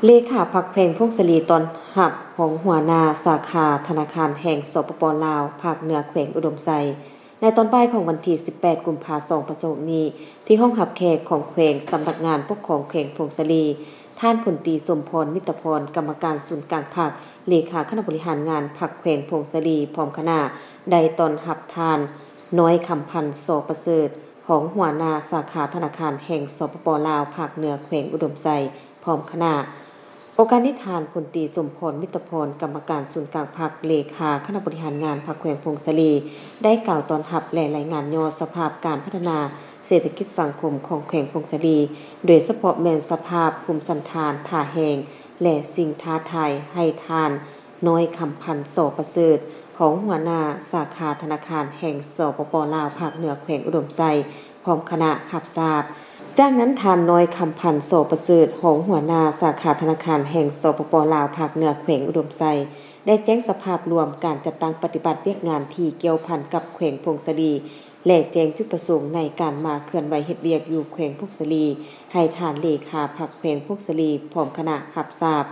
ເລຂາພັກແຂວງຜົ້ງສາລີຕ້ອນຮັບຮອງຫົວໜ້າສາຂາທະນາຄານແຫ່ງ ສປປ ລາວ ພາກເໜືອແຂວງອຸດົມໄຊ. ໃນຕອນບ່າຍຂອງວັນທີສິບແປດ ກຸມພາ ສອງພັນຊາວຫົກນີ້ ທີ່ຫ້ອງຮັບແຂກຂອງແຂວງ ສຳນັກງານປົກຄອງແຂວງຜົ້ງສາລີ, ທ່ານ ພົນຕີ ສົມພອນ ມິດຕະພອນ ກຳມະການສູນກາງພັກ, ເລຂາຄະນະບໍລິຫານງານພັກແຂວງຜົ້ງສາລີ ພ້ອມຄະນະ ໄດ້ຕ້ອນຮັບທ່ານ ນ້ອຍ ຄຳພັນ ສໍປະເສີດ ຮອງຫົວໜ້າສາຂາທະນາຄານແຫ່ງ ສປປ ລາວ ພາກເໜືອແຂວງອຸດົມໄຊ ພ້ອມຄະນະ. ໂອກາດນີ້ ທ່ານ ພົນຕີ ສົມພອນ ມິດຕະພອນ ກຳມະການສູນກາງພັກ, ເລຂາຄະນະບໍລິຫານງານພັກແຂວງຜົ້ງສາລີ ໄດ້ກ່າວຕ້ອນຮັບ ແລະ ລາຍງານຍໍສະພາບການພັດທະນາເສດຖະກິດສັງຄົມຂອງແຂວງຜົ້ງສາລີ, ໂດຍສະເພາະແມ່ນສະພາບພູມສັນຖານ, ທ່າແຮງ ແລະ ສິ່ງທ້າທາຍ ໃຫ້ທ່ານ ນ້ອຍ ຄຳພັນ ສໍປະເສີດ ຮອງຫົວໜ້າສາຂາທະນາຄານແຫ່ງ ສປປ ລາວ ພາກເໜືອແຂວງອຸດົມໄຊ ພ້ອມຄະນະຮັບຊາບ. ຈາກນັ້ນ ທ່ານ ນ້ອຍ ຄຳພັນ ສໍປະເສີດ ຮອງຫົວໜ້າສາຂາທະນາຄານແຫ່ງ ສປປ ລາວ ພາກເໜືອແຂວງອຸດົມໄຊ ໄດ້ແຈ້ງສະພາບລວມການຈັດຕັ້ງປະຕິບັດວຽກງານທີ່ກ່ຽວພັນກັບແຂວງຜົ້ງສາລີ ແລະ ແຈ້ງຈຸດປະສົງໃນການມາເຄື່ອນໄຫວເຮັດວຽກຢູ່ແຂວງຜົ້ງສາລີ ໃຫ້ທ່ານເລຂາພັກແຂວງຜົ້ງສາລີ ພ້ອມຄະນະຮັບຊາບ.